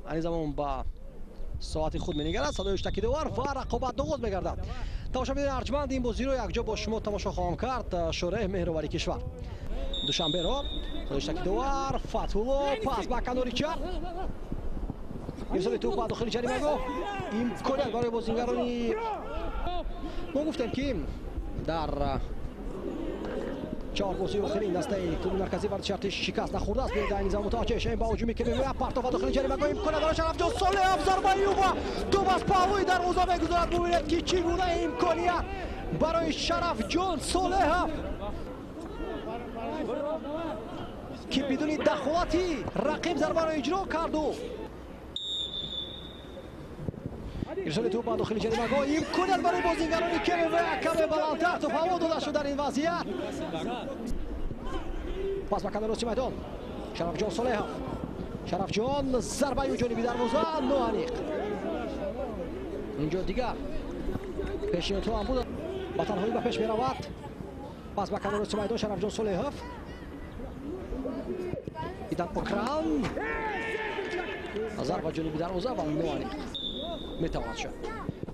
Айни замон ба соати худ менигарад, садои ҳуштаки довар ва рақобат оғоз мегардад. Тамошобинони арҷманд, ин бозиро якҷо бо шумо тамошо хоҳам кард. Шореҳ Меҳровари кишвар. Душанберо садои ҳуштаки довар, Фатҳулло пас ба канори чап. Ирсоли тӯп ба дохили ҷаримагоҳ. Имконият барои бозингарони мо гуфтем, ки дар чор бозии охирин дастаи клуби марказии варзиши Артиш шикаст нахӯрдааст. Биёед айни замон мутаваҷҷеҳ шавем ба ҳуҷуми ки меояд. Партов ба дохили ҷаримагоҳ, имконият барои Шарафҷон Солеҳов, зарбаи ӯ ва тӯп аз паҳлӯи дарвоза мегузарад. Бубинед, ки чӣ гуна имконият барои Шарафҷон Солеҳов, ки бидуни дахолати рақиб зарбаро иҷро карду ирсоли тӯп ба дохили ҷаримагоҳ, имконият барои бозингарони КМВ, каме баландтар тӯп ҳаво дода шуд дар ин вазъият. Пас ба канори рости майдон Шарафҷон Солеҳов. Шарафҷон, зарбаи ӯ ҷониби дарвоза ноаниқ. Инҷо дигар пешниҳодҳо ҳам буд, ба танҳоӣ ба пеш меравад. Пас ба канори рости майдон Шарафҷон Солеҳов. Идан Окран, зарба ҷониби дарвоза ва ноаниқ метавонад шуд.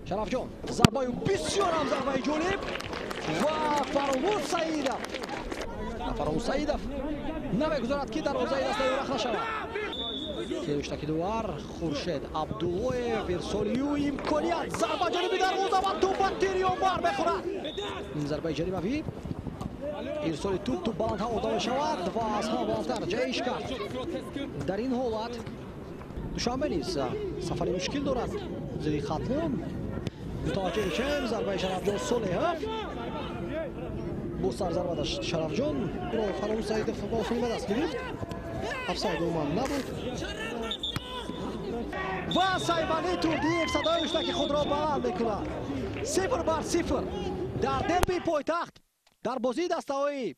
Шарафҷон, зарбаи бисёр ҳам зарбаи ҷолиб ва Фаромӯз Саидов. Фаромӯз Саидов намегузорад, ки дарвозаи дастаи ӯ рахна шавад. Ҳуштаки довар, Хуршед Абдуллоев, ирсоли ӯ, имконият, зарба ҷониби дарвоза ва тӯп ба тири онбар мехӯрад. Ин зарбаи ҷаримавӣ, ирсоли тӯп, тӯп баланд ҳаво дода мешавад ва аз ҳама баландтар ҷаиш кард. Дар ин ҳолат Душанбе низ сафари мушкил дорад зери Хатлон. Мутаваҷҷеҳ мешавем, зарбаи Шарафҷон Солеҳов, бо сарзарба дошт Шарафҷон, Фаромӯз Саидов ба осонӣ ба даст гирифт. Офсайд умуман набуд. Ва Сайфалӣ Турдиев садои ҳуштаки худро баланд мекунад. 0-0 дар дерби пойтахт, дар бозии дастаҳои